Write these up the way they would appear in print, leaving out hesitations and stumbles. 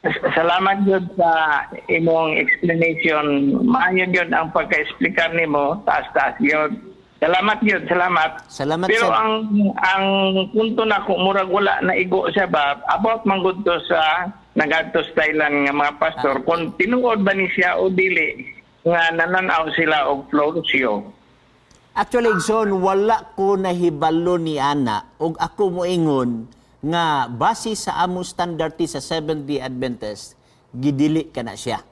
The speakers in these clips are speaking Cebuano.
Salamat jud sa imong explanation. Maayo jud ang pagka-explicar nimo, taas-taas yun. Salamat jud, salamat. Salamat Pero sa ang punto na kung murag wala na igo siya ba about manggod to sa nagadto sa Thailand nga mga pastor, kung tinuod ba ni siya o dili nga nananaw sila og flower show. Actually, Igsoon, wala ko nahibalo ni ana og ako moingon nga base sa among standard sa Seventh-day Adventist, gidili ka na siya.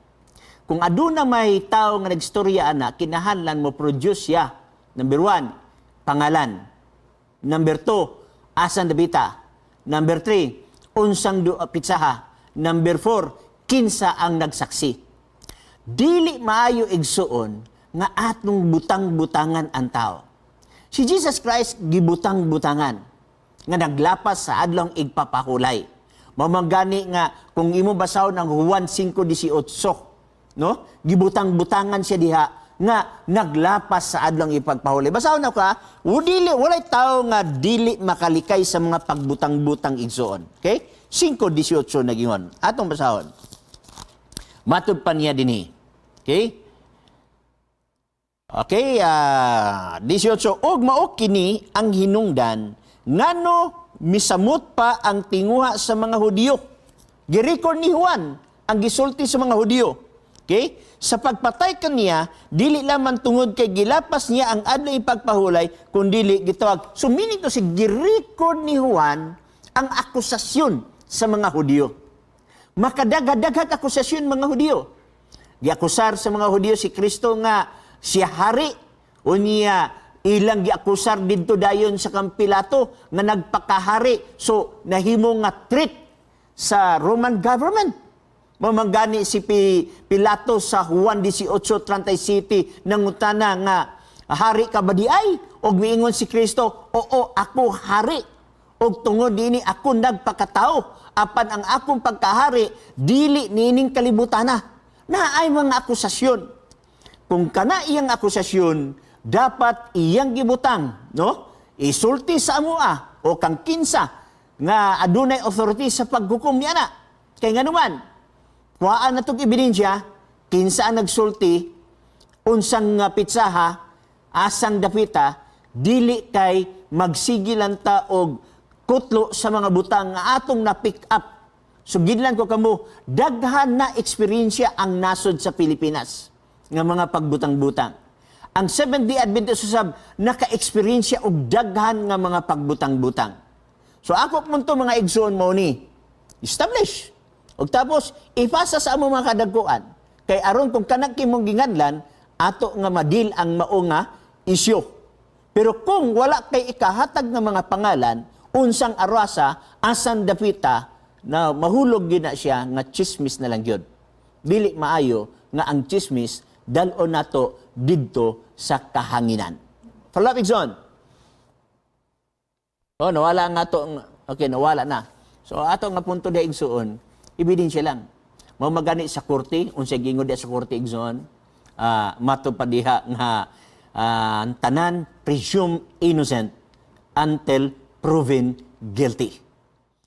Kung aduna may tao nga nagstorya ana, kinahanglan mo produce siya. Number 1, pangalan. Number 2, asan dapita. Number 3, unsang pitsaha. Number 4, kinsa ang nagsaksi. Dili maayo, igsuon, nga atong butang-butangan ang tao. Si Jesus Christ gibutang-butangan nga naglapas sa adlong igpapahulay. Mao man gani nga kung imo basahon ang Juan 5:18, no? Gibutang-butangan siya diha nga naglapas sa adlong ipagpahulay. Basahon na ka, dili walay tao nga dili makalikay sa mga pagbutang-butang, igsuon. Okay? 5:18 nagingon. Atong basahon. Matud pa niya dinhi. Okay? Okay, 18. Og mao kini ang hinungdan ngano misamot pa ang tinguha sa mga Hudiyo. Girecord ni Juan ang gisulti sa mga Hudiyo. Okay? Sa pagpatay kaniya, dili lamang tungod kay gilapas niya ang adlaw ipagpahulay, kundili gitawag. So meaning to si girecord ni Juan ang akusasyon sa mga Hudiyo. Makadaghadaghag akusasyon mga Hudiyo. Giakusar sa mga Hudiyo si Kristo nga siya hari. Unya ilang giakusar didto dayon sa kang Pilato nga nagpakahari. So nahimo nga threat sa Roman government. Mao man gani si Pilato sa Juan 18:37 nangutana nga, "Hari ka ba di ay?" Og miingon si Kristo, "Oo, ako hari. Og tungod niini ako nagpakatao. Apan ang akong pagkahari dili niining kalibutana." Naay mga akusasyon. Kung kana iyang akusasyon, dapat iyang gibutang, no? Isulti sa amoa o kang kinsa nga adunay authority sa paghukom niya na. Kay nganuman, kuhaan na tong ebidensya, kinsa ang nagsulti, unsang pitsaha, asang dapita, dili kay magsigilan ta og kutlo sa mga butang nga atong na-pick up. Sugidlan ko kamo, daghan na eksperyensya ang nasod sa Pilipinas nga mga pagbutang-butang. Ang Seventh-day Adventist usab naka-eksperyensya og daghan nga mga pagbutang-butang. So ako punto, mga igsoon, mo ni establish. Og tapos ipasa sa among mga kadagkuan kay aron kung kanang kimong ginganlan ato nga ma-deal ang mao nga isyu. Pero kung wala kay ikahatag nga mga pangalan, unsang arwasa, asan dapita, na mahulog gina siya nga chismis na lang gyud. Dili maayo nga ang chismis dal-on nato didto sa kahanginan. Follow up, Igsoon. Oh, nawala nga to. Okay, nawala na. So ato nga punto da, igsuon, ebidensya lang. Mao magani sa korte, unsay gingon diha sa korte, igsuon, mato pa diha nga ang tanan presume innocent until proven guilty.